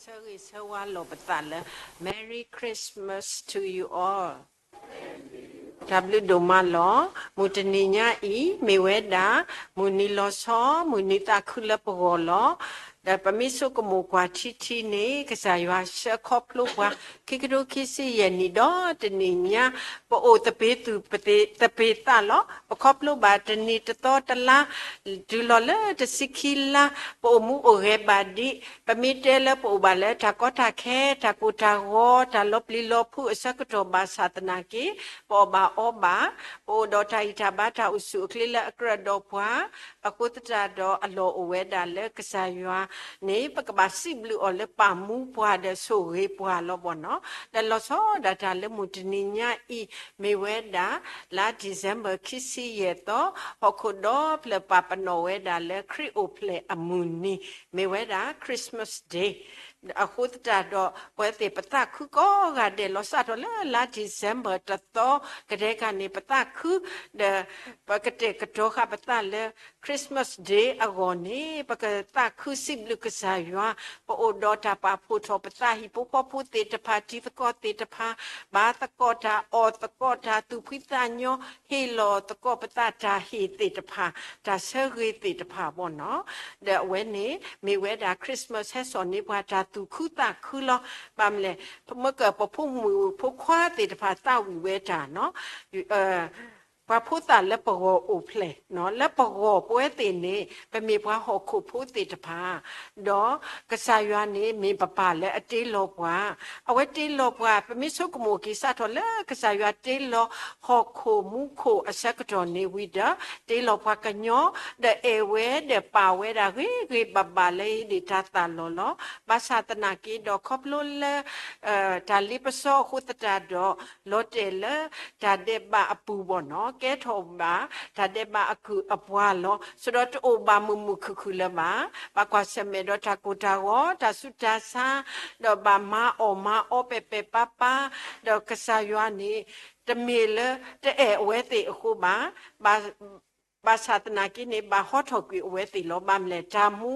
ဆၢဂ့ၤဆၢဝါလီၤပသးလၢ Merry Christmas to you all. တၢ်ဘျုးဒိၣ်မးလီၤ. မုၢ်တနံၤညါအံၤ မ့ၢ်ဝဲဒၣ် မုၢ်နံၤလီၤဆီ မုၢ်နံၤသးခုလၢပဂီၢ်လီၤ. ဒီးပမ့ၢ်ဆိကမိၣ်ကွၢ်ထံထံန့ၣ် ကစၢ်ယွၤဆှၢခီဖျိပှၤ ခံကထိခံဆံယဲၢ်နံၣ်ဒီး တနံၤညါ ပအိၣ်သပ့ၤသူၣ်သပ့ၤသးလီၤ. ပခီဖျိဘၣ်တနံၤတသီတလါ တုၤလီၤလၢတဆံခံလါ ပအိၣ်မူအိၣ်ဂဲၤဘၣ်ဒံး. ပမ့ၢ်တဲလၢပအိၣ်ဘၣ်လၢတၢ်ကီတၢ်ခဲ တၢ်ကိၢ်တၢ်ဂီၤ တၢ်လီၤပျံၤလီၤဖုးအဆၢကတီၢ်ဘၣ်ဆၣ်သနာ်က့ ပအီၣ်ဘၣ်အီဘၣ်, ပအိၣ်ဒီးတၢ်ဂံၢ်တၢ်ဘါတၢ်အိၣ်ဆူၣ်အိၣ်ချ့လၢအကြၢးဒီးပှၤ, အဃိသတးဒီးအလီၢ်အိၣ်ဝဲဒၣ်လၢကစၢ်ယွၤန့ၣ် ပကဘၣ်စံးဘျုးအီၤလၢပာ်မူပှၤဒီးဆိၣ်ဂ့ၤပှၤလီၤဘီၢ်နီၤ. ဒီးလီၤဆီဒၣ်တၢ်လၢမုၢ်တနံၤညါအံၤ မ့ၢ်ဝဲဒၣ် လါ December ခံဆံယဲၢ်သီ, ဟီၣ်ခိၣ်ဒီဖျၢၣ်ပာ်ပနီၣ်ဝဲဒၣ်လၢခရံာ်အိၣ်ဖျဲၣ်အမုၢ်နံၤ, မ့ၢ်ဝဲဒၣ် Christmas Day. အဃိသတးဒီး ပဝဲသ့ၣ်ပသးခုကိးဂၤဒဲးလီၤ. စးထီၣ်လၢလါ December တသီကတည်းကန့ၣ် ပသးခု ဒီး ပကတဲာ်ကတီၤဃာ်ပသးလၢ Christmas Day အဂီၢ်န့ၣ် ပကသးခုစံးဘျုးကစၢ်ယွၤ, ပအိၣ်ဒီးတၢ်ပာ်ဖှိၣ်ထီၣ်ပသး ဟံၣ်ဖိဃီဖိသ့ၣ်တဖၣ် တံၤသကိးသ့ၣ်တဖၣ်, ဘါသကိးတၢ် အီၣ်သကိးတၢ် သူၣ်ဖှံသးညီ ဟ့ၣ်လီၤသကိးပသးတၢ်ဟ့ၣ်သ့ၣ်တဖၣ် တၢ်ဆၢဂ့ၤသ့ၣ်တဖၣ်ဘီၢ်နီၤ. ဒီးအဝဲန့ၣ် မ့ၢ်ဝဲဒၣ် Christmas ဟဲစိာ်န့ၢ်ပှၤတၢ်သူၣ်ခုသးခုလီၤ. ဘၣ်မနုၤလဲၣ်, မ့ၢ်ကပဖိမုၣ်ဖိခွါသ့ၣ်တဖၣ်သးဝံၣ်ဝဲတၢ်နီၤ ပှၤဖိသၣ်လၢပဂီၢ်အိၣ်ဖျဲၣ်, လၢပဂီၢ်ပဝဲသ့ၣ်န့ၣ် ပမ့ၢ်ပှၤဟီၣ်ခိၣ်ဖိသ့ၣ်တဖၣ်, ဒီးကစၢ်ယွၤန့ၣ်မ့ၢ်ပပၢ်လၢအတ့လီၤပှၤ, အဝဲတ့လီၤပှၤ ပမ့ၢ်ဆိကမိၣ်က့ၤ စးထီၣ်လၢကစၢ်ယွၤတ့လီၤဟီၣ်ခိၣ်မူခိၣ်အဆၢကတီၢ်န့ၣ်ဝံၤဒီး တ့လီၤပှၤကညီ ဒီးအဲၣ်ဝဲဒီးပာ်ဝဲဒၣ်ဂ့ၤဂ့ၤဘၣ်ဘၣ်လၢဟံးန့ၢ်တၢ်သးလီၢ်လီၤ. ဘၣ်ဆၣ်သနာ်က့ဒီးခီဖျိလၢ တၢ်လ့ပစီအဃိသတးဒီး လီၤတဲာ်လၢတၢ်ဒဲးဘးအပူၤဘီၢ်နီၤ, ကဲထီၣ်ဘၣ်တၢ်ဒဲးဘးအကုၢ်အပှၤလီၤ. ဆိဒီးတအိၣ်ဘၣ်မုာ်မုာ်ခုၣ်ခုၣ်လၢၤဘၣ်. ဘၣ်ကွၢ်ဆၢၣ်မဲာ်ဒီးတၢ်ကိၢ်တၢ်ဂီၤ တၢ်ဆူးတၢ်ဆါ, ဒီးဘၣ်မၤအီၣ်မၤအီပဲာ်ပဲာ်ပၢ်ပၢ်, ဒီးကစၢ်ယွၤန့ၣ် တမ့ၢ်လၢတအဲၣ်အဝဲသ့ၣ်အဃိဘၣ်. ဘၣ်ဆၣ်သနာ်က့န့ၣ် ဘၣ်ဟီထီၣ်ကွံာ်အဝဲသ့ၣ်လီၤ. ဘၣ်မနုၤလဲၣ်, တၢ်မူ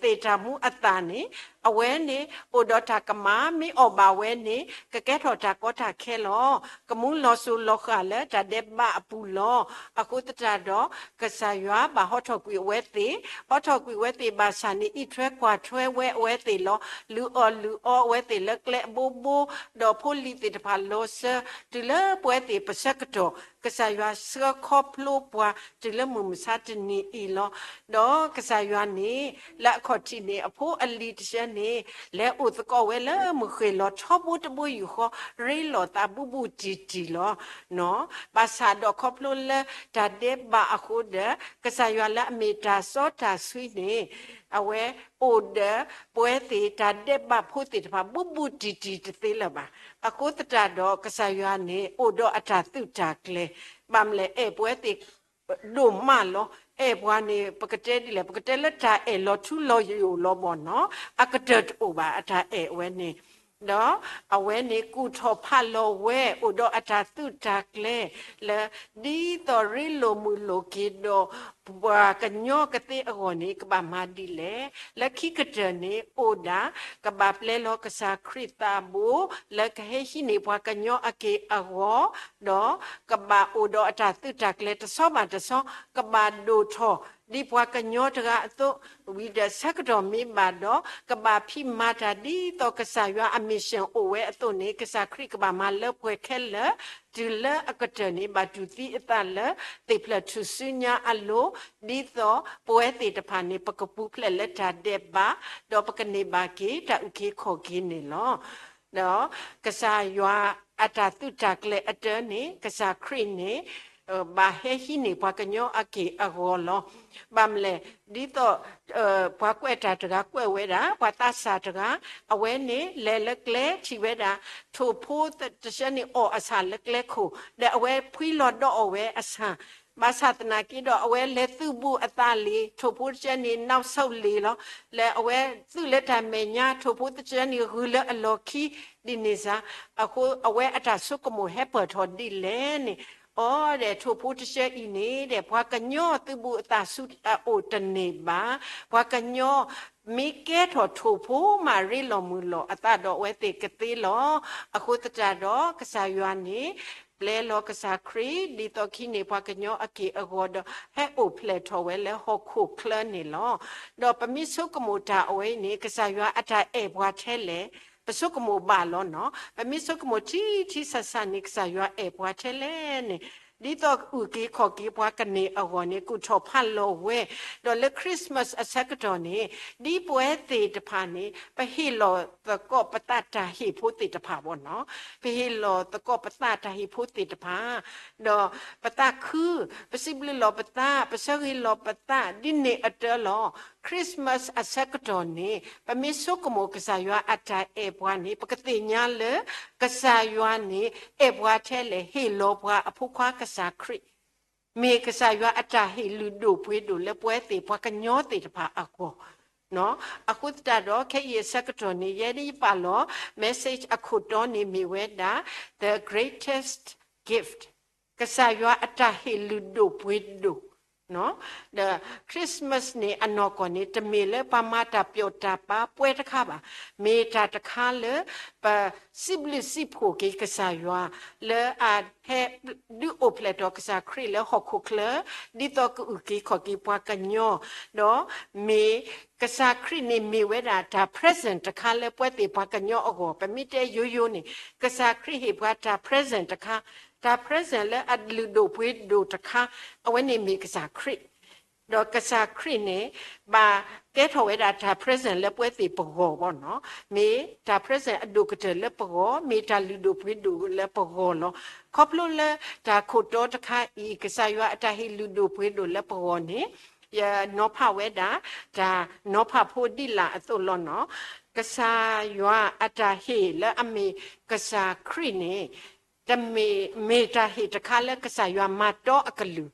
သ့ၣ်တၢ်မူအသးန့ၣ် အဝဲန့ၣ် အိၣ်ဒီးတၢ်ကမၣ် မ့ၢ်အီၣ်ဘၣ်ဝဲန့ၣ် ကကဲထီၣ်တၢ်ကီတၢ်ခဲလီၤ. ကမူလီၤစိၤလီၤဃာ်လၢတၢ်ဒဲးဘးအပူၤလီၤ. အဃိသတးဒီး ကစၢ်ယွၤဘၣ်ဟီထီၣ်ကွံာ်အဝဲသ့ၣ်, ဟီထီၣ်ကွံာ်အဝဲသ့ၣ်ဘၣ်ဆၣ်န့ၣ် အံးထွဲကွၢ်ထွဲဝဲအဝဲသ့ၣ်လီၤ. လုၢ်အီၣ်လုၢ်အီအဝဲသ့ၣ်လၢကျဲအဘိဘိ, ဒီးဖိလံၤသ့ၣ်တဖၣ်လီၤစၢၤ တုၤလၢပဝဲသ့ၣ်ပဆၢကတီၢ် ကစၢ်ယွၤဆှၢခီဖျိပှၤ တုၤလၢမုၢ်မဆါတနံၤအံၤလီၤ. ဒီးကစၢ်ယွၤန့ၣ် လၢအခီၣ်ထံးန့ၣ် အဖိအလံၤတဆၢန့ၣ် လဲၤအိၣ်သကိးဝဲလၢမုၢ်ဃ့ၢ်လီၤထီဘိတဘိယူၢ်ဃီ ရ့လိာ်သးဘူးဘူးတံၢ်တံၢ်လီၤ. ဘၣ်ဆၣ်ဒီးခီဖျိလၢတၢ်ဒဲးဘးအဃိဒီး ကစၢ်ယွၤလၢအမ့ၢ်တၢ်စီတၢ်ဆှံန့ၣ် အဝဲအိၣ်ဒီးပဝဲသ့ၣ်တၢ်ဒဲးဘးဖိသ့ၣ်တဖၣ် ဘူးဘူးတံၢ်တံၢ်တသ့လၢၤဘၣ်. အဃိသတးဒီး ကစၢ်ယွၤန့ၣ် အိၣ်ဒီးအတၢ်သုးတၢ်ကျဲၤ, ဘၣ်မနုၤလဲၣ် အဲၣ်ပဝဲသ့ၣ် ဒိၣ်မးလီၤ. အဲၣ်ပှၤန့ၣ် ပကတဲဒ်လဲၣ်, ပကတဲလၢတၢ်အဲၣ်လီၤထူလီၤယိာ်လီၤဘီၢ်နီၤ, အကတၢၢ်တအိၣ်ဘၣ် အတၢ်အဲၣ်အဝဲန့ၣ်. ဒီးအဝဲန့ၣ်ကူၣ်ထီၣ်ဖးလီၤဝဲ အိၣ်ဒီးအတၢ်သုးတၢ်ကျဲၤလၢ ဒ်သိးရ့လိာ်မုာ်လိာ်က့ၤဒီး ပှၤကညီကသ့အဂီၢ်န့ၣ် ကဘၣ်မၤဒ်လဲၣ်. လၢခံကတၢၢ်န့ၣ် အိၣ်ဒၣ် ကဘၣ်ပျဲလီၤကစၢ်ခရံာ်သးဘိ လၢကဟဲဟံးန့ၢ်ပှၤကညီအက့ၢ်အဂီၤ, ဒီးကဘၣ်အိၣ်ဒီးအတၢ်သုးတၢ်ကျဲၤတဆီဘၣ်တဆီ, ကဘၣ်ဒိၣ်ထီၣ်ဒ်ပှၤကညီတဂၤအသိး, ဝံၤဒီးဆၢကတီၢ်မ့ၢ်ဘၣ်ဒီး ကဘၣ်ဖံးမၤတၢ်ဒ်သိးကစၢ်ယွၤအ mission အိၣ်ဝဲအသိးန့ၣ် ကစၢ်ခရံာ်ကဘၣ်မၤလၢပှဲၤခဲလၢာ်, တုၤလၢအကတၢၢ်န့ၣ် ဘၣ်တူၢ်သံအသးလၢ သ့ၣ်ဖျၢၣ်ထူၣ်စုညါအလိၤ, ဒ်သိးပဝဲသ့ၣ်တဖၣ်န့ၣ် ပကပူၤဖျဲးလၢတၢ်ဒဲးဘး, ဒီးပကန့ၢ်ဘၣ်က့ၤတၢ်အုၣ်က့ၤခီၣ်က့ၤန့ၣ်လီၤ. ဒီးကစၢ်ယွၤအတၢ်သုးတၢ်ကျဲၤအတၢၢ်န့ၣ် ကစၢ်ခရံာ်န့ၣ် ဘၣ်ဟဲဟံးန့ၢ်ပှၤကညီအက့ၢ်အဂီၤလီၤ. ဘၣ်မနုၤလဲၣ်, ဒ်သိး ပှၤကွဲးတၢ်တဂၤကွဲးဝဲဒၣ်, ပှၤသးစၢ်တဂၤ, အဝဲန့ၣ်လဲၤလၢကျဲထံၣ်ဝဲဒၣ် ထိၣ်ဖိတဆၢန့ၣ်အီၣ်အဆၣ်လၢကျဲခိၣ်, ဒီးအဝဲဖှံလီၤဒီးအီၣ်ဝဲအဆၣ်, ဘၣ်ဆၣ်သနာ်က့ဒီး အဝဲလဲၤသုးဘူးအသးလံ, ထိၣ်ဖိတဆၢန့ၣ် နောက်ဆုတ်လံလီၤ. လၢအဝဲသုးလၢတၢ်မဲာ်ညါ, ထိၣ်ဖိတဆၢန့ၣ်ဂုၤလၢအလီၢ်ခံ, ဒ်န့ၣ်စ့ၢ်, အဃိအဝဲအတၢ်ဆိကမိၣ်ဟဲပၢၢ်ထီၣ်ဒ်လဲၣ်န့ၣ်, အီၤဒီး ထိၣ်ဖိတဆၢအံၤန့ၣ်ဒီး ပှၤကညီသုးဘူးအသးဆူအအိၣ်တန့ၢ်ဘၣ်. ပှၤကညီ မ့ၢ်ကဲထီၣ်ထိၣ်ဖိမးရ့လီၤမုာ်လီၤအသးဒီး အဝဲသ့ၣ်ကသ့လီၤ. အဃိသတးဒီး ကစၢ်ယွၤန့ၣ် ပျဲလီၤကစၢ်ခရံာ် ဒ်သိးကဟံးန့ၢ်ပှၤကညီအက့ၢ်အဂီၤဒီး ဟဲအိၣ်ဖျဲၣ်ထီၣ်ဝဲလၢဟီၣ်ခိၣ်ချၢန့ၣ်လီၤ. ဒီးပမ့ၢ်ဆိကမိၣ်တၢ်အဝဲအံၤန့ၣ် ကစၢ်ယွၤအတၢ်အဲၣ်ပှၤထဲလဲၣ်, ပဆိကမိၣ်ဘၣ်လီၤနီၤ. ပမ့ၢ်ဆိကမိၣ်ထံထံဆးဆးန့ၣ် ကစၢ်ယွၤအဲၣ်ပှၤထဲလဲၣ်န့ၣ် ဒ်သိးကအုၣ်က့ၤခီၣ်က့ၤပှၤကန့ၢ်အဂီၢ်န့ၣ် ကူၣ်ထီၣ်ဖးလီၤဝဲ, ဒီးလၢ Christmas အဆၢကတီၢ်န့ၣ် ဒ်ပဝဲသ့ၣ်တဖၣ်န့ၣ် ပဟ့ၣ်လီၤသကိးပသးတၢ်ဟ့ၣ်ဖိသ့ၣ်တဖၣ်ဘၣ်နီၤ, ပဟ့ၣ်လီၤသကိးပသးတၢ်ဟ့ၣ်ဖိသ့ၣ်တဖၣ်, ဒီးပသးခု, ပစံးဘျုးလီၤပသး, ပဆၢဂ့ၤလီၤပသး ဒ်န့ၣ်အတၢ်လီၤ. Christmas အဆၢကတီၢ်န့ၣ် ပမ့ၢ်ဆိကမိၣ်ကစၢ်ယွၤအတၢ်အဲၣ်ပှၤန့ၣ် ပကသ့ၣ်ညါလၢ ကစၢ်ယွၤန့ၣ် အဲၣ်ပှၤထဲလဲၣ်, ဟ့ၣ်လီၤပှၤအဖိခွါကစၢ်ခရံာ် မ့ၢ်ကစၢ်ယွၤအတၢ်ဟ့ၣ်လုၢ်ဒိၣ်ပှ့ၤဒိၣ်လၢပဝဲသ့ၣ်ပှၤကညီသ့ၣ်တဖၣ်အဂီၢ်. အဃိသတးဒီး ခဲအံၤအဆၢကတီၢ်န့ၣ် ယဲဒၣ်ယပာ်လီၤ message အခိၣ်တီန့ၣ်မ့ၢ်ဝဲဒၣ် the greatest gift, ကစၢ်ယွၤအတၢ်ဟ့ၣ်လုၢ်ဒိၣ်ပှ့ၤဒိၣ် ဒီး Christmas န့ၣ် အနီၢ်ကီၢ်န့ၣ် တမ့ၢ်လၢပှၤမၤတၢ်ပျီၣ်တၢ်ပာ်ပှဲၤတခါဘၣ်. မ့ၢ်တၢ်တခါလၢ ပစံးဘျုးစံးဖှိၣ်က့ၤကစၢ်ယွၤ လၢအဟဲဒုးအိၣ်ဖျဲၣ်ထီၣ်ကစၢ်ခရံာ်လၢဟီၣ်ခိၣ်ချၢ ဒ်သိးကအုၣ်က့ၤခီၣ်က့ၤပှၤကညီ, ဒီးမ့ၢ်ကစၢ်ခရံာ်န့ၣ်မ့ၢ်ဝဲဒၣ်တၢ် present တခါလၢပဝဲသ့ၣ်ပှၤကညီအဂီၢ်. ပမ့ၢ်တဲယိယိန့ၣ် ကစၢ်ခရံာ်ဟ့ၣ်ပှၤတၢ် present တခါ, တၢ် present လၢအလုၢ်ဒိၣ်ပှ့ၤဒိၣ်တခါ အဝဲန့ၣ်မ့ၢ်ကစၢ်ခရံာ် ဒီးကစၢ်ခရံာ်န့ၣ် ဘၣ်ကဲထီၣ်ဝဲဒၣ်တၢ် present လၢပဝဲသ့ၣ်ပဂီၢ်ဘၣ်နီၤ, မ့ၢ်တၢ် present အဒိၣ်ကတၢၢ်လၢပဂီၢ်, မ့ၢ်တၢ်လုၢ်ဒိၣ်ပှ့ၤဒိၣ်လၢပဂီၢ်လီၤ. ခီဖျိလၢတၢ်ခိၣ်တီတခါအံၤ ကစၢ်ယွၤအတၢ်ဟ့ၣ်လုၢ်ဒိၣ်ပှ့ၤဒိၣ်လၢပဂီၢ်န့ၣ် ယနီၤဖးဝဲဒၣ် တၢ်နီၤဖးဖိဒ်လာ်အသိးလီၤနီၤ. ကစၢ်ယွၤအတၢ်ဟ့ၣ်လၢအမ့ၢ်ကစၢ်ခရံာ်န့ၣ် တမ့ၢ် မ့ၢ်တၢ်ဟ့ၣ်တခါလၢကစၢ်ယွၤမၤတီအကလုၢ်,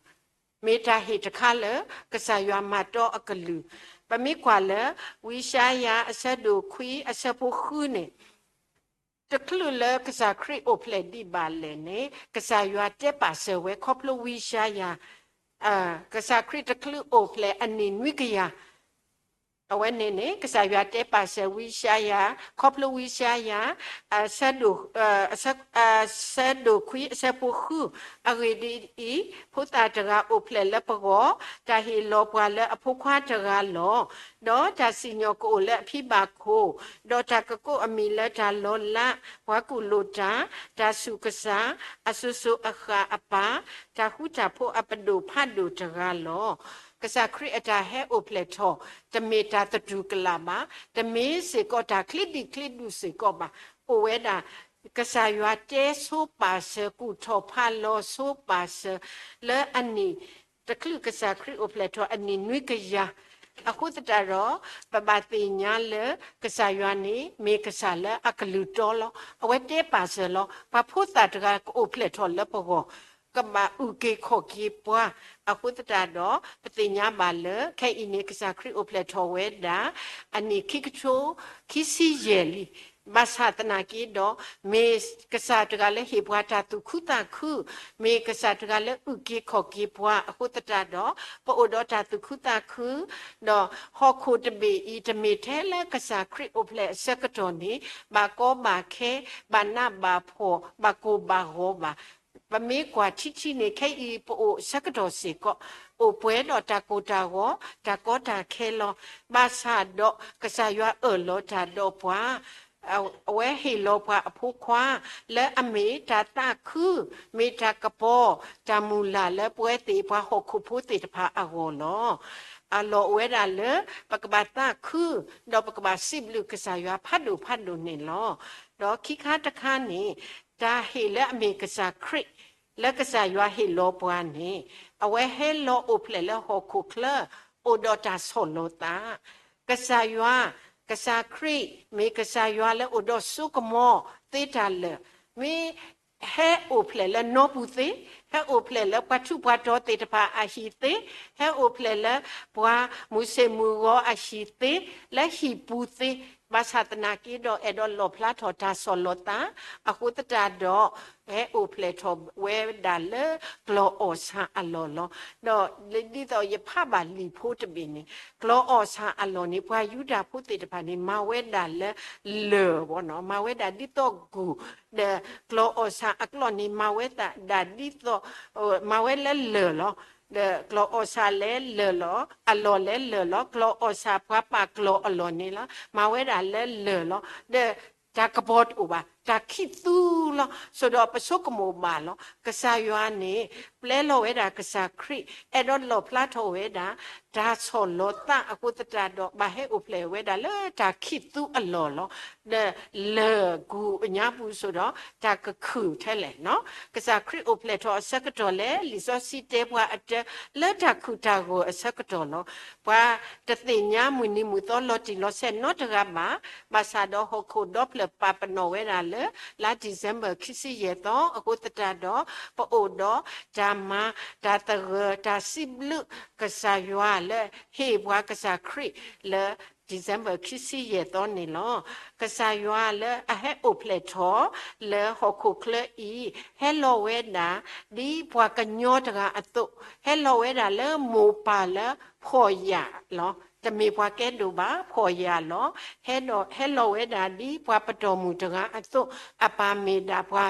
မ့ၢ်တၢ်ဟ့ၣ်တခါလၢကစၢ်ယွၤမၤတီအကလုၢ်. ပမ့ၢ်ကွၢ်လၢ ဝံယၡါယၤ အဆၢဒိၣ်ခွံ အဆၢဖိဃုန့ၣ် တချုးလၢကစၢ်ခရံာ်အိၣ်ဖျဲၣ်ဒံးဘၣ်လဲၣ်န့ၣ် ကစၢ်ယွၤတဲပာ်စၢၤဝဲခီဖျိဝံယၡါယၤ, ကစၢ်ခရံာ်တချုးအိၣ်ဖျဲၣ်အနံၣ်နွံကယၤ အဝဲန့ၣ်န့ၣ် ကစၢ်ယွၤတဲပာ်စၢၤဝံယၡါယၤ, ခီဖျိဝံယၡါယၤ အဆၢဒိၣ်ခွံ အဆၢဖိဃု, အဂ့ၢ်ဒ်အံၤ, ဖိသၣ်တဂၤအိၣ်ဖျဲၣ်လၢပဂီၢ်, တၢ်ဟ့ၣ်လီၤပှၤလၢအဖိခွါတဂၤလီၤ. ဒီးတၢ်စံၣ်ညီၣ်ကအိၣ်လၢအဖံဘၣ်ခိၣ်, ဒီးတၢ်ကကိးအမံၤလၢတၢ်လီၤလး, ပှၤကူၣ်လိာ်တၢ်, တၢ်ဆူၣ်ကစၢ်, အစိၤစိၤအဃၣ်အပၢ်, တၢ်ဃူတၢ်ဖိးအပဒိၣ်ဖးဒိၣ်တဂၤလီၤ. ကစၢ်ခရံာ်အတၢ်ဟဲအိၣ်ဖျဲၣ်ထီၣ် တမ့ၢ်တၢ်သတူၢ်ကလာ်ဘၣ်, တမ့ၢ်စ့ၢ်ကီးတၢ်ချ့ဒံးချ့ဒူၣ်စ့ၢ်ကီးဘၣ်. အိၣ်ဝဲဒၣ် ကစၢ်ယွၤတဲဆိပာ်စၢၤ ကူၣ်ထီၣ်ဖးလီၤဆိပာ်စၢၤ လၢအနံၣ် တချုးကစၢ်ခရံာ်အိၣ်ဖျဲၣ်ထီၣ်အနံၣ်နွံကယၤ အဃိသတးဒီး ပဘၣ်သ့ၣ်ညါလၢ ကစၢ်ယွၤန့ၣ် မ့ၢ်ကစၢ်လၢအကလုၢ်တီလီၤ. အဝဲတဲပာ်စၢၤလီၤ ပှၤဖိသၣ်တဂၤကအိၣ်ဖျဲၣ်ထီၣ်လၢပဂီၢ်, ကဘၣ်အုၣ်က့ၤခီၣ်က့ၤပှၤ. အဃိသတးဒီး ပသ့ၣ်ညါဘၣ်လၢ ခဲအံၤန့ၣ် ကစၢ်ခရံာ်အိၣ်ဖျဲၣ်ထီၣ်ဝဲဒၣ် အနံၣ်ခံကထိခံဆံယဲၢ်လံ. ဘၣ်ဆၣ်သနာ်က့ဒီး မ့ၢ်ကစၢ်တဂၤလၢဟ့ၣ်ပှၤတၢ်သူၣ်ခုသးခု, မ့ၢ်ကစၢ်တဂၤလၢအုၣ်က့ၤခီၣ်က့ၤပှၤအဃိသတးဒီး ပအိၣ်ဒီးတၢ်သူၣ်ခုသးခု, ဒီးဟီၣ်ခိၣ်တဘ့ၣ်အံၤ တမ့ၢ်ထဲလၢကစၢ်ခရံာ်အိၣ်ဖျဲၣ်အဆၢကတီၢ်န့ၣ် ဘၣ်ကီဘၣ်ခဲ, ဘၣ်နးဘၣ်ဖှီၣ်, ဘၣ်ကိၢ်ဘၣ်ဂီၤဘၣ်. ပမ့ၢ်ကွၢ်ထံထံန့ၣ် ခဲအံၤပအိၣ်ဆၢကတီၢ်စ့ၢ်ကီး အိၣ်ပှဲၤဒီးတၢ်ကိၢ်တၢ်ဂီၤ, တၢ်ကီတၢ်ခဲလီၤ. ဘၣ်ဆၣ်ဒီးကစၢ်ယွၤအၢၣ်လီၤတၢ်ဒီးပှၤ, အဝဲဟ့ၣ်လီၤပှၤအဖိခွါ လၢအမ့ၢ်တၢ်သးခု, မ့ၢ်တၢ်ကပီၤ, တၢ်မုၢ်လၢ်လၢပဝဲသ့ၣ်ပှၤဟီၣ်ခိၣ်ဖိသ့ၣ်တဖၣ်အဂီၢ်လီၤ. အလီၢ်အိၣ်ဝဲဒၣ်လၢ ပကဘၣ်သးခု, ဒီးပကဘၣ်စံးဘျုးကစၢ်ယွၤဖးဒိၣ်ဖးဒိၣ်န့ၣ်လီၤ. ဒီးခံခါတခါန့ၣ် တၢ်ဟ့ၣ်လၢအမ့ၢ်ကစၢ်ခရံာ် လၢကစၢ်ယွၤဟ့ၣ်လီၤပှၤန့ၣ် အဝဲဟဲလီၤအိၣ်ဖျဲၣ်လၢဟီၣ်ခိၣ်ချၢ အိၣ်ဒီးတၢ်ဆီၣ်လီၤသး. ကစၢ်ယွၤ, ကစၢ်ခရံာ် မ့ၢ်ကစၢ်ယွၤလၢအိၣ်ဒီးစိကမီၤသ့တၢ်လၢာ်, မ့ၢ်ဟဲအိၣ်ဖျဲၣ်လၢနီပူၤသ့, ဟဲအိၣ်ဖျဲၣ်လၢပှၤထူးပှၤတီၤသ့ၣ်တဖၣ်အဟံၣ်သ့, ဟဲအိၣ်ဖျဲၣ်လၢပှၤမုၢ်ဆ့ၣ်မုၢ်ဂီၤအဟံၣ်သ့, လၢဟံၣ်ပူၤသ့ ဘၣ်ဆၣ်သနာ်က့ဒီး အဲၣ်ဒိးလီၣ်ဖျါထီၣ်တၢ်ဆီၣ်လီၤသး အဃိသတးဒီး ဟဲအိၣ်ဖျဲၣ်ထီၣ်ဝဲဒၣ်လၢကျီၢ်အီၣ်ဆၣ်အလီၢ်လီၤ. ဒီးဒ်သိးယဖးဘၣ်လံာ်ဖိတဘ့ၣ်န့ၣ် ကျီၢ်အီၣ်ဆၣ်အလီၢ်န့ၣ် ပှၤယူဒၤဖိသ့ၣ်တဖၣ်န့ၣ် မၤဝဲဒၣ်လၢလၢၢ်ဘၣ်နီၤ, မၤဝဲဒၣ်ဒ်သိးဂူာ်, ဒီးကျီၢ်အီၣ်ဆၣ်အကျီၢ်န့ၣ် မၤဝဲဒၣ်ဒ်သိး မၤဝဲလၢလၢၢ်လီၤ. ဒီးကျီၢ်အီၣ်ဆၣ်လၢလၢၢ်လီၤ, အလီၢ်လၢလၢၢ်လီၤ, ကျီၢ်အီၣ်ဆၣ်ပှၤပာ်ကျီၢ်အလီၢ်န့ၣ်လီၤ, မၤဝဲဒၣ်လၢလၢၢ်လီၤ. ဒီးတၢ်ကပီၤတအိၣ်ဘၣ်, တၢ်ခံးသူလီၤ. ဆိဒီးပဆိကမိၣ်ဘၣ်လီၤ, ကစၢ်ယွၤန့ၣ် ပျဲလီၤဝဲဒၣ်ကစၢ်ခရံာ်, အဲၣ်ဒိးလီၣ်ဖျါထီၣ်ဝဲဒၣ် တၢ်ဆီၣ်လီၤသးအဃိသတးဒီး ဘၣ်ဟဲအိၣ်ဖျဲၣ်ဝဲဒၣ်လၢတၢ်ခံးသူအလီၢ်လီၤ. ဒီးလၢၢ်ဂူာ်အညါပူၤဆိဒီး တၢ်ကခုၣ်ထဲလဲၣ်နီၤ. ကစၢ်ခရံာ်အိၣ်ဖျဲၣ်ထီၣ်အဆၢကတီၢ်လဲၣ်, လံာ်စီဆှံတဲပှၤအတၢ်လၢတၢ်ခုၣ်တၢ်ဂီၤအဆၢကတီၢ်လီၤ. ပှၤတသ့ၣ်ညါမုၢ်နံၤမုၢ်သီလီၤတံၢ်လီၤဆဲးနီတဂၤဘၣ်, ဘၣ်ဆၣ်ဒီးဟီၣ်ခိၣ်ဒီဖျၢၣ်ပာ်ပနီၣ်ဝဲဒၣ်လၢ လါဒံၣ်စဲဘၢၣ်ခံဆံယဲၢ်သီအဃိသတးဒီး ပအိၣ်ဒီးတၢ်မၤ တၢ်သဂၢၢ် တၢ်စံးဘျုးကစၢ်ယွၤလၢဟ့ၣ်ပှၤကစၢ်ခရံာ်လၢ ဒံၣ်စဲဘၢၣ်ခံဆံယဲၢ်သီန့ၣ်လီၤ. ကစၢ်ယွၤလၢအဟဲအိၣ်ဖျဲၣ်ထီၣ် လၢဟီၣ်ခိၣ်ချၢအံၤ ဟဲလီၤဝဲဒၣ် ဒ်ပှၤကညီတဂၤအသိး, ဟဲလီၤဝဲဒၣ်လၢမိၢ်ပၢ်လၢဖှီၣ်ယာ်လီၤ. တမ့ၢ်ပှၤကဲဒိၣ်ဘၣ်, ဖှီၣ်ယာ်လီၤ. ဟဲဒီး ဟဲလီၤဝဲဒၣ်ဒ်ပှၤပတီၢ်မုၢ်တဂၤအသိး, အပၢ်မ့ၢ်ဒၣ်ပှၤ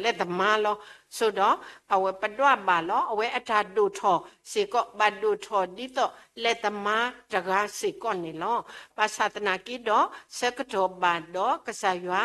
လက်သမားလီၤ. ဆိဒီး အဝဲပဒွးဘၣ်လီၤ. အဝဲအတၢ်ဒိၣ်ထီၣ်စ့ၢ်ကီး ဘၣ်ဒိၣ်ထီၣ်ဒ်သိးလက်သမားတဂၤစ့ၢ်ကီးန့ၣ်လီၤ. ဘၣ်ဆၣ်သနာ်က့ဒီး ဆၢကတီၢ်ဘၣ်ဒီးကစၢ်ယွၤ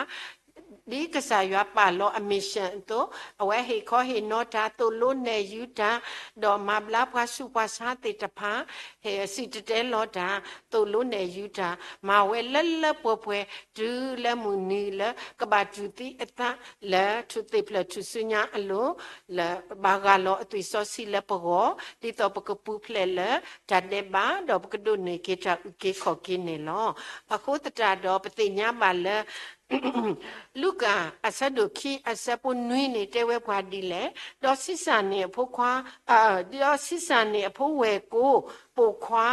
ဒ်ကစၢ်ယွၤပာ်လီၤအ mission အသိး, အဝဲဟ့ၣ်ခီဟ့ၣ်နီၤတၢ် သိၣ်လိနဲၣ်ယုၤတၢ်, ဒီးမၤဘျါပှၤဆူးပှၤဆါသ့ၣ်တဖၣ်, ဟ့ၣ်စံၣ်တဲၤတဲလီၤတၢ်, သိၣ်လိနဲၣ်ယုၤတၢ်, မၤဝဲလၢလၢပှဲၤပှဲၤ တုၤလၢမုၢ်နံၤလၢကဘၣ်တူၢ်သံအသး လၢထူၣ်သ့ၣ်ဖျၢၣ်ထူၣ်စုညါအလိၤ, လၢဘၣ်ဂၢ်လီၤအသွံၣ်စီဆှံလၢပဂီၢ်, ဒ်သိးပကပူၤဖျဲးလၢတၢ်ဒဲးဘး, ဒီးပကဒိးန့ၢ်က့ၤတၢ်အုၣ်က့ၤခီၣ်က့ၤန့ၣ်လီၤ. အဃိသတးဒီးပသ့ၣ်ညါဘၣ်လၢ လူၤကၣ် အဆၢဒိၣ်ခံ အဆၢဖိနွံန့ၣ် တဲဝဲပှၤဒ်လဲၣ်, ဒီးဆံးစၢ်န့ၢ်အဖိခွါ, ဒီးဆံးစၢ်န့ၢ်အဖိဝဲၢ်ကိာ်ပိာ်ခွါ,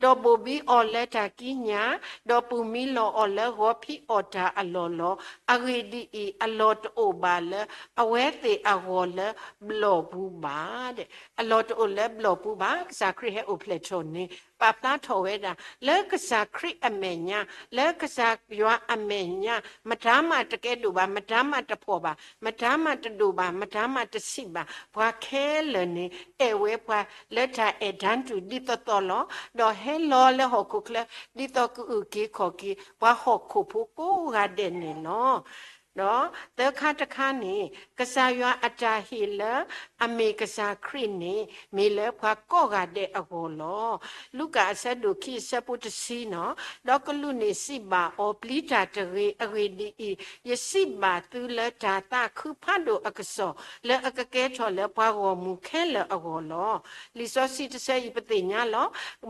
ဒီးဘိၣ်ဘံအီၤလၢတၢ်ကံးညာ်, ဒီးပူၤမံလီၤအီၤလၢဂီၤဖံးအီၣ်တၢ်အလီၢ်လီၤ. အဂ့ၢ်ဒ်အံၤ, အလီၢ်တအိၣ်ဘၣ်လၢအဝဲသ့ၣ်အဂီၢ်လၢဘျီၣ်ပူၤဘၣ်. အလီၢ်တအိၣ်လၢဘျီၣ်ပူၤဘၣ်. ကစၢ်ခရံာ်ဟဲအိၣ်ဖျဲၣ်ထီၣ်န့ၣ် ပာ်ဖျါထီၣ်ဝဲဒၣ် လၢကစၢ်ခရံာ်အမဲာ်ညါ, လၢကစၢ်ယွၤအမဲာ်ညါ, မတၤမးတကဲဒိၣ်ဘၣ်, မတၤမးတဖှီၣ်ဘၣ်, မတၤမးတဒိၣ်ဘၣ်, မတၤမးတဆံးဘၣ်, ပှၤခဲလၢာ်န့ၣ် အဲၣ်ဝဲပှၤလၢတၢ်အဲၣ်တၢ်တူၢ်ဒ်သိးသိးလီၤ. ဒီးဟဲလီၤလၢဟီၣ်ခိၣ်ချၢ ဒ်သိးကအုၣ်က့ၤခီၣ်က့ၤ ပှၤဟီၣ်ခိၣ်ဖိကိးဂၤဒဲးန့ၣ်လီၤ. ဒီးသၢခါတခါန့ၣ် ကစၢ်ယွၤအတၢ်ဟ့ၣ်လၢအမ့ၢ်ကစၢ်ခရံာ်န့ၣ် မ့ၢ်လၢပှၤကိးဂၤဒဲးအဂီၢ်လီၤ. လူၤကၣ်အဆၢဒိၣ်ခံ အဆၢဖိတဆံနီၤ, ဒီးကလူးန့ၣ်စံးဘၣ်အီၤ, ပျံၤတၢ်တဂ့ၤ. အဂ့ၢ်ဒ်အံၤ, ယစံးဘၣ်သုလၢတၢ်သးခုဖးဒိၣ်အကစီၣ် လၢအကကဲထီၣ်လၢပှၤဂီၢ်မုၢ်ခဲလၢာ်အဂီၢ်လီၤ. လံာ်စီဆှံတဆၢအံၤပသ့ၣ်ညါလီၤ.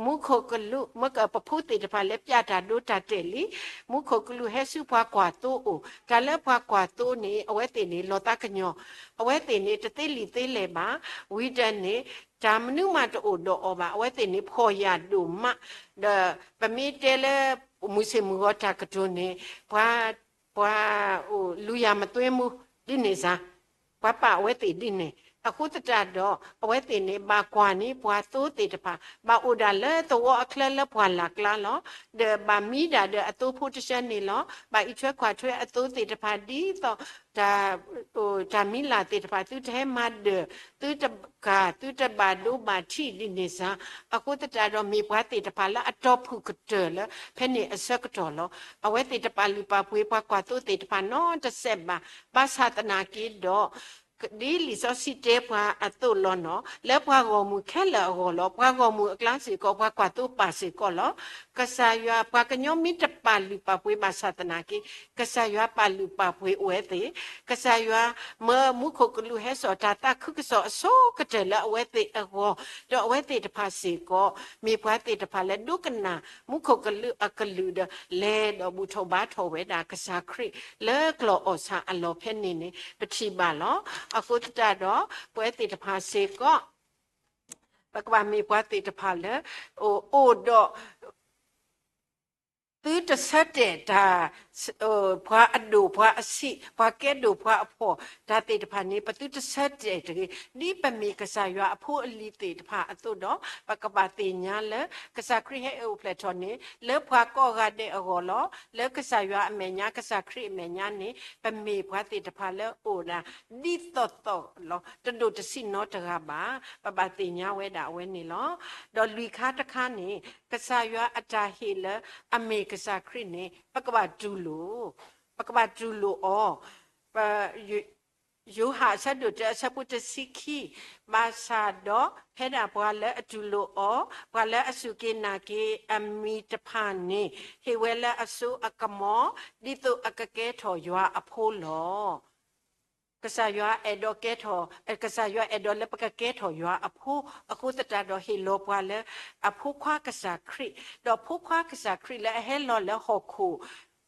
မူခိၣ်ကလူး မ့ၢ်ကပဖိသ့ၣ်တဖၣ်လၢပျးတၢ်ဒိတၢ်တဲာ်လံ, မူခိၣ်ကလူးဟဲဆူပှၤကွၢ်သိအိၣ်, တၢ်လၢပှၤကွၢ်သိန့ၣ် အဝဲသ့ၣ်န့ၣ် လီၤသးကညီၤ, အဝဲသ့ၣ်န့ၣ် တသ့လံာ်သ့လဲၢ်ဘၣ်, ဝံၤတၢ်န့ၣ် တၢ်မနုၤမးတအိၣ်ဒီးအီၤဘၣ်, အဝဲသ့ၣ်န့ၣ် ဖှီၣ်ယာ်ဒိၣ်မး, ဒီးပမ့ၢ်တဲလၢ မုၢ်ဆ့ၣ်မုၢ်ဂီၤတၢ်ကတိၤန့ၣ် ပှၤ ပှၤအိၣ်လူၤယၤမသွ့မူ ဒ်န့ၣ်စ့ၢ်, ပှၤပာ်အဝဲသ့ၣ်ဒ်န့ၣ်, အဃိသတးဒီး အဝဲသ့ၣ်န့ၣ် ဘၣ်ကွၢ်န့ၢ်ပှၤသိသ့ၣ်တဖၣ်, ဘၣ်အိၣ်ဒၣ်လၢသဝီအချၢလၢပှၢ်လၢ်ကျါလီၤ. ဒီးဘၣ်မံဒၣ်ဒီးအသိဖိတဆၢန့ၣ်လီၤ. ဘၣ်အံးထွဲကွၢ်ထွဲအသိသ့ၣ်တဖၣ်ဒ်သိး တၢ် တၢ်မံလာ်သ့ၣ်တဖၣ် သုတဟဲမၤဒၢၣ်, သုတကၢ် သုတဘၣ်ဒိဘၣ်ထံးဒ်န့ၣ်စ့ၢ်, အဃိသတးဒီးမ့ၢ်ပှၤသ့ၣ်တဖၣ်လၢအတီၢ်ဖုၣ်ကတၢၢ်လၢဖဲန့ၣ်အဆၢကတီၢ်လီၤ. အဝဲသ့ၣ်တပာ်လုၢ်ပာ်ပှ့ၤပှၤကွၢ်သိသ့ၣ်တဖၣ်နီတစဲးဘၣ်, ဘၣ်ဆၣ်သနာ်က့ဒီး ဒ်လံာ်စီဆှံတဲပှၤအသိးလီၤနီၤ, လၢပှၤဂီၢ်မုၢ်ခဲလၢာ်အဂီၢ်လီၤ. ပှၤဂီၢ်မုၢ်အကျါစ့ၢ်ကီး ပှၤကွၢ်သိပာ်စ့ၢ်ကီးလီၤ. ကစၢ်ယွၤပှၤကညီမ့ၢ်တပာ်လုၢ်ပာ်ပှ့ၤဘၣ်ဆၣ်သနာ်က့, ကစၢ်ယွၤပာ်လုၢ်ပာ်ပှ့ၤအဝဲသ့ၣ်, ကစၢ်ယွၤမၢမူခိၣ်ကလူးဟဲစိာ်တၢ်သးခုကစီၣ်အဆိကတၢၢ်လၢအဝဲသ့ၣ်အဂီၢ်, ဒီးအဝဲသ့ၣ်တဖၣ်စ့ၢ်ကီး မ့ၢ်ပှၤသ့ၣ်တဖၣ်လၢဒိကနၣ်မူခိၣ်ကလူးအကလုၢ်ဒီး လဲၤဒီးဘူၣ်ထီၣ်ဘါထီၣ်ဝဲဒၣ်ကစၢ်ခရံာ် လၢကျီၢ်အီၣ်ဆၣ်အလီၢ်ဖဲန့ၣ်န့ၣ် ပထံၣ်ဘၣ်လီၤ. အဃိသတးဒီး ပဝဲသ့ၣ်တဖၣ်စ့ၢ်ကီး ပကဘၣ်မ့ၢ်ပှၤသ့ၣ်တဖၣ်လၢ အိၣ်ဒီး သုတဆၢတဲာ်တၢ် ပှၤအဒိၣ်ပှၤအဆံး ပှၤကဲဒိၣ်ပှၤအဖှီၣ် တၢ်သ့ၣ်တဖၣ်န့ၣ် ပသုတဆၢတဲာ်တဂ့ၤ. ဒ်ပမ့ၢ်ကစၢ်ယွၤအဖိအလံၤသ့ၣ်တဖၣ်အသိးဒီး ပကဘၣ်သ့ၣ်ညါလၢ ကစၢ်ခရံာ်ဟဲအိၣ်ဖျဲၣ်ထီၣ်န့ၣ် လၢပှၤကိးဂၤဒဲးအဂီၢ်လီၤ. လၢကစၢ်ယွၤအမဲာ်ညါ ကစၢ်ခရံာ်အမဲာ်ညါန့ၣ် ပမ့ၢ်ပှၤသ့ၣ်တဖၣ်လၢအိၣ်ဒၣ် ဒ်သိးသိးလီၤ. တဒိၣ်တဆံးနီတဂၤဘၣ်. ပဘၣ်သ့ၣ်ညါဝဲဒၣ်အဝဲန့ၣ်လီၤ. ဒီးလွံၢ်ခါတခါန့ၣ် ကစၢ်ယွၤအတၢ်ဟ့ၣ်လၢအမ့ၢ်ကစၢ်ခရံာ်န့ၣ် ပကဘၣ်တူၢ်လိာ်, ပကဘၣ်တူၢ်လိာ်အီၤ. ပ ယိၤဟၣ်အဆၢဒိၣ်တၢ အဆၢဖိတဆံခံ, ဘၣ်ဆၣ်ဒီးဖဲဒၣ်ပှၤလၢအတူၢ်လိာ်အီၤ, ပှၤလၢအစူၢ်က့ၤနာ်က့ၤအမံၤတဖၣ်န့ၣ် ဟ့ၣ်ဝဲလၢအစိအကမီၤ ဒ်သိးအကကဲထီၣ်ယွၤအဖိလီၤ. ကစၢ်ယွၤအဲၣ်ဒိးကဲထီၣ်, ကစၢ်ယွၤအဲၣ်ဒိးလၢပကကဲထီၣ်ယွၤအဖိ, အဃိသတးဒီးဟ့ၣ်လီၤပှၤလၢအဖိခွါကစၢ်ခရံာ်, ဒီးဖိခွါကစၢ်ခရံာ်လၢအဟဲလီၤလၢဟီၣ်ခိၣ်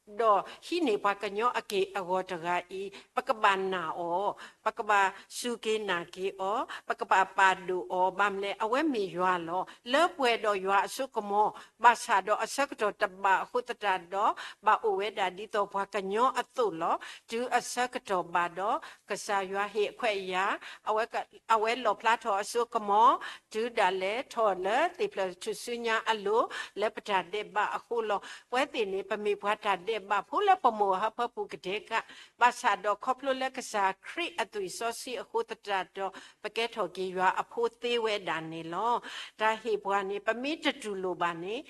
ဒီးဟံးန့ၢ်ပှၤကညီအက့ၢ်အဂီၤတဂၤအံၤ, ပကဘၣ်နာ်အီၤ, ပကဘၣ်စူၢ်က့ၤနာ်က့ၤအီၤ, ပကဘၣ်ပာ်ဒိၣ်အီၤ, ဘၣ်မနုၤလဲၣ် အဝဲမ့ၢ်ယွၤလီၤ. လၢပှဲၤဒီးယွၤအစိကမီၤ, ဘၣ်ဆၣ်ဒီးအဆၢကတီၢ်တဘၣ်အဃိသတးဒီး, ဘၣ်အိၣ်ဝဲဒၣ်ဒ်သိးပှၤကညီအသိးလီၤ. တုၤအဆၢကတီၢ်ဘၣ်ဒီး, ကစၢ်ယွၤဟ့ၣ်အခွဲးအယာ်, အဝဲလီၣ်ဖျါထီၣ်အစိကမီၤ, တုၤဒၣ်လဲာ်ထီၣ်လၢသ့ၣ်ဖျၢၣ်ထူၣ်စုညါအလိၤ, လၢပတၢ်ဒဲးဘးအဃိလီၤ. ပဝဲသ့ၣ်န့ၣ် ပမ့ၢ်ပှၤတၢ်ဒဲးဘးဖိလၢပမိၢ်ဟၢဖၢပူၤကတဲာ်ကး, ဘၣ်ဆၣ်ဒီးခီဖျိလၢကစၢ်ခရံာ်အသွံၣ်စီဆှံအဃိသတးဒီး, ပကဲထီၣ်က့ၤယွၤအဖိသ့ဝဲဒၣ်န့ၣ်လီၤ. တၢ်ဟ့ၣ်ပှၤန့ၣ် ပမ့ၢ်တတူၢ်လိာ်ဘၣ်န့ၣ်,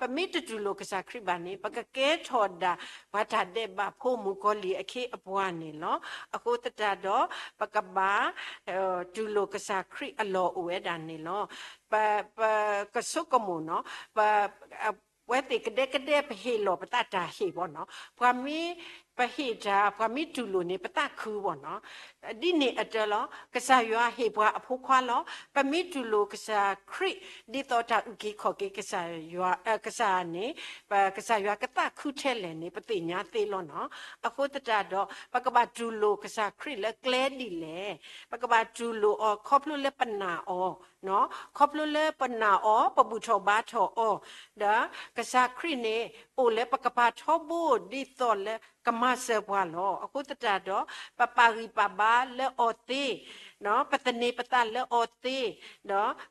ပမ့ၢ်တတူၢ်လိာ်ကစၢ်ခရံာ်ဘၣ်န့ၣ်, ပကကဲထီၣ်ဒၣ်ပှၤတၢ်ဒဲးဘးဖိမုၣ်ကီၤလံၢ်အခ့အပှၤန့ၣ်လီၤ. အဃိသတးဒီး, ပကဘၣ်တူၢ်လိာ်ကစၢ်ခရံာ်အလီၢ်အိၣ်ဝဲဒၣ်န့ၣ်လီၤ. ပ, ပကဆိကမိၣ်နီၤ, ပ, ပဝဲသ့ၣ်ကဒဲကဒဲပဟ့ၣ်လီၤပသးတၢ်ဟ့ၣ်ဘၣ်နီၤ, ပှၤမ့ၢ်ပဟ့ၣ်တၢ် ပှၤမ့ၢ်တူၢ်လိာ်န့ၣ် ပသးခုဘၣ်နီၤ. ဒ်န့ၣ်အတၢ်လီၤ, ကစၢ်ယွၤဟ့ၣ်ပှၤအဖိခွါလီၤ. ပမ့ၢ်တူၢ်လိာ်ကစၢ်ခရံာ် ဒ်သိးတၢ်အုၣ်က့ၤခီၣ်က့ၤကစၢ်ယွၤ, ကစၢ်န့ၣ်, ပကစၢ်ယွၤကသးခုထဲလဲၣ်န့ၣ် ပသ့ၣ်ညါသ့လီၤနီၤ. အဃိသတးဒီး, ပကဘၣ်တူၢ်လိာ်ကစၢ်ခရံာ်လၢကျဲဒ်လဲၣ်. ပကဘၣ်တူၢ်လိာ်အီၤခီဖျိလၢပနာ်အီၤ, ခီဖျိလၢပနာ်အီၤ ပဘူၣ်ထီၣ်ဘါထီၣ်အီၤ, ဒီးကစၢ်ခရံာ်န့ၣ် အိၣ်လၢပကပၤထီဘိဒ်သိးလၢကမၤစၢၤပှၤလီၤ. အဃိသတးဒီး, ပပာ်ဂံၢ်ပာ်ဘါလၢအီၤသ့, ပသန့ၤပသးလၢအီၤသ့, ဒီး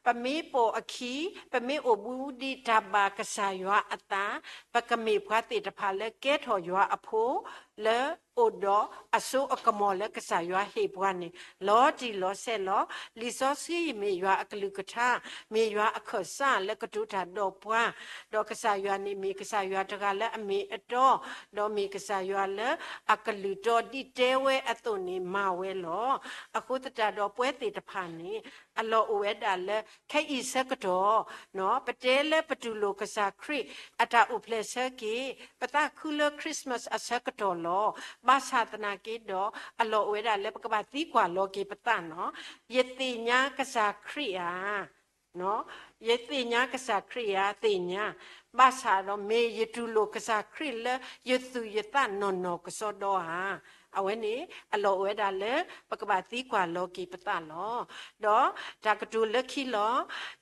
ပမ့ၢ်ပိာ်အခံ, ပမ့ၢ်အိၣ်ဘူးဒံးတၢ်ဘၣ်ကစၢ်ယွၤအသး, ပကမ့ၢ်ပှၤသ့ၣ်တဖၣ်လၢကဲထီၣ်ယွၤအဖိ, လၢအိၣ်ဒီးအစိအကမီၤလၢကစၢ်ယွၤဟ့ၣ်ပှၤန့ၣ် လီၤတံၢ်လီၤဆဲးလီၤ. လံာ်စီဆှံမ့ၢ်ယွၤအကလုၢ်ကထါ, မ့ၢ်ယွၤအခၢၣ်စးလၢကတိၤတၢ်ဒီးပှၤ, ဒီးကစၢ်ယွၤန့ၣ်မ့ၢ်ကစၢ်ယွၤတဂၤလၢအမ့ၢ်အတီ, ဒီးမ့ၢ်ကစၢ်ယွၤလၢအကလုၢ်တီဒ်တဲဝဲအသိးန့ၣ်မၤဝဲလီၤ. အဃိသတးဒီးပဝဲသ့ၣ်တဖၣ်န့ၣ်, အလီၢ်အိၣ်ဝဲဒၣ်လၢခဲအံၤဆၢကတီၢ်, ပတဲလၢပတူၢ်လိာ်ကစၢ်ခရံာ်အတၢ်အိၣ်ဖျဲၣ်ဆၢက့ၤ, ပသးခုလၢ Christmas အဆၢကတီၢ်လီၤ. ဘၣ်ဆၣ်သနာ်က့ဒီး, အလီၢ်အိၣ်ဝဲဒၣ်လၢပကဘၣ်သံကွၢ်လီၤက့ၤပသးနီၤ, ယသ့ၣ်ညါကစၢ်ခရံာ်ဧါ ယသ့ၣ်ညါကစၢ်ခရံာ်ဧါ, သ့ၣ်ညါ, ဘၣ်ဆၣ်ဒီးမ့ၢ်ယတူၢ်လိာ်ကစၢ်ခရံာ်လၢယသူၣ်ယသးနီၢ်နီၢ်ကစီဒီဧါ. အဝဲန့ၣ်အလီၢ်အိၣ်ဝဲဒၣ်လၢပကဘၣ်သံကွၢ်လီၤက့ၤပသးလီၤ. ဒီးတၢ်ကတိၤလၢခံလီၤ,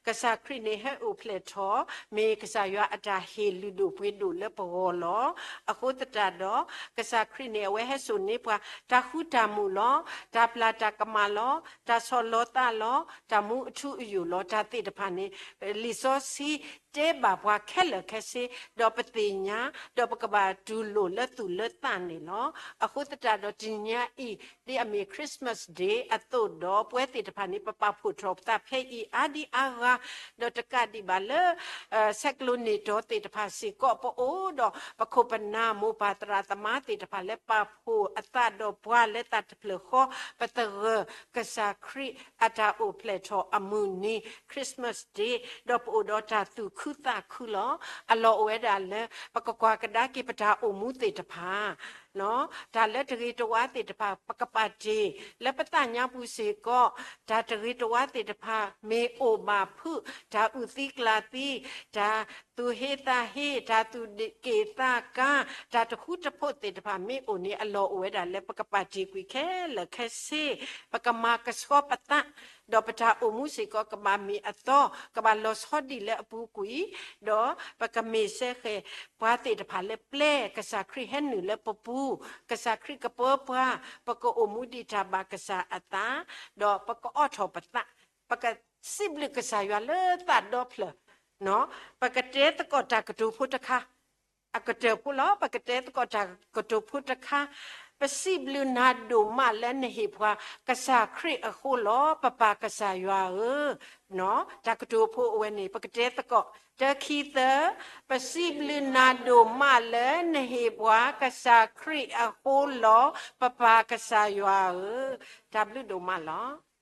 ကစၢ်ခရံာ်န့ၣ်ဟဲအိၣ်ဖျဲၣ်ထီၣ်, မ့ၢ်ကစၢ်ယွၤအတၢ်ဟ့ၣ်လုၢ်ဒိၣ်ပှ့ၤဒိၣ်လၢပဂီၢ်လီၤ. အဃိသတးဒီး, ကစၢ်ခရံာ်န့ၣ် အဝဲဟဲစိာ်န့ၢ်ပှၤ တၢ်ဃူတၢ်မုာ်လီၤ, တၢ်ပျၢ်တၢ်ကမၣ်လီၤ, တၢ်ဆီၣ်လီၤသးလီၤ, တၢ်မူအထူအယိာ်လီၤ, တၢ်သ့ၣ်တဖၣ်န့ၣ် လံာ်စီဆှံတဲဘၣ်ပှၤခဲလၢာ်ခဲဆ့, ဒီးပသ့ၣ်ညါ, ဒီးပကဘၣ်တူၢ်လိာ်လၢသူၣ်လၢသးန့ၣ်လီၤ. အဃိသတးဒီးတနံၤညါအံၤ, ဒ်အမ့ၢ် Christmas Day အသိးဒီး ပဝဲသ့ၣ်တဖၣ်န့ၣ် ပပာ်ဖှိၣ်ထီၣ်ပသးဖဲအံၤအါဒံအါဂၤ, ဒီးတကးဒံးဘၣ်လၢ ဆဲးကျိးန့ၢ်တီသ့ၣ်တဖၣ်စ့ၢ်ကီး ပအိၣ်ဒီးပခိၣ်ပနၢ်မိၢ်ပၢ်သရၣ်သမါသ့ၣ်တဖၣ်လၢ ပာ်ဖှိၣ်အသးဒီးပှၤလၢတၢ်တဖျၢၣ်ဃီ, ပသဂၢၢ်ကစၢ်ခရံာ်အတၢ်အိၣ်ဖျဲၣ်ထီၣ်အမုၢ်နံၤ Christmas Day, ဒီးပအိၣ်ဒီးတၢ်သူၣ်ခုသးခုလီၤ. အလီၢ်အိၣ်ဝဲဒၣ်လၢ ပကကွၢ်ကဒါက့ၤပတၢ်အိၣ်မူသ့ၣ်တဖၣ် တၢ်လၢတဂ့ၤတဝါသ့ၣ်တဖၣ် ပကပာ်တ့ၢ်လၢပသးညါပူၤစ့ၢ်ကီး, တၢ်တဂ့ၤတဝါသ့ၣ်တဖၣ် မ့ၢ်အိၣ်ဘၣ်ဖုး, တၢ်အုၣ်သံကျၢ်သံ, တၢ်သူၣ်ဟ့သးဟ့, တၢ်သူၣ်က့ၣ်သးကါ, တၢ်တဃူတဖိးသ့ၣ်တဖၣ်မ့ၢ်အိၣ်န့ၣ် အလီၢ်အိၣ်ဝဲဒၣ်လၢပကပာ်တ့ၢ်ကွံာ်ခဲလၢာ်ခဲဆ့, ပကမၤကဆှီပသး ဒီးပတၢ်အိၣ်မူစ့ၢ်ကီး ကဘၣ်မ့ၢ်အသီ, ကဘၣ်လီၤဆီဒံးလၢအပူၤကွံာ်, ဒီးပကမ့ၢ်စဲဃဲၤ ပှၤသ့ၣ်တဖၣ်လၢပျဲ ကစၢ်ခရံာ်ဟဲနုာ်လၢပပူၤ, ကစၢ်ခရံာ်ကပၢပှၤ, ပကအိၣ်မူဒံးတၢ်ဘၣ်ကစၢ်အသး, ဒီးပကအိးထီၣ်ပသး, ပကစံးဘျုးကစၢ်ယွၤလၢသးဒီဖျၢၣ်, ပကတဲသကိးတၢ်ကတိၤဖိတခါ အကတၢၢ်ဖိလီၤ. ပကတဲသကိးတၢ်ကတိၤဖိတခါ, ပစံးဘျုးနၤဒိၣ်မးလၢနဟ့ၣ်ပှၤ ကစၢ်ခရံာ်အဃိလီၤ ပပၢ်ကစၢ်ယွၤဧၢ. တၢ်ကတိၤဖိအဝဲန့ၣ် ပကတဲသကိး တၢ ခံ သၢ, ပစံးဘျုးနၤဒိၣ်မးလၢနဟ့ၣ်ပှၤ ကစၢ်ခရံာ်အဃိလီၤ ပပၢ်ကစၢ်ယွၤဧၢ. တၢ်ဘျုးဒိၣ်မးလီၤ.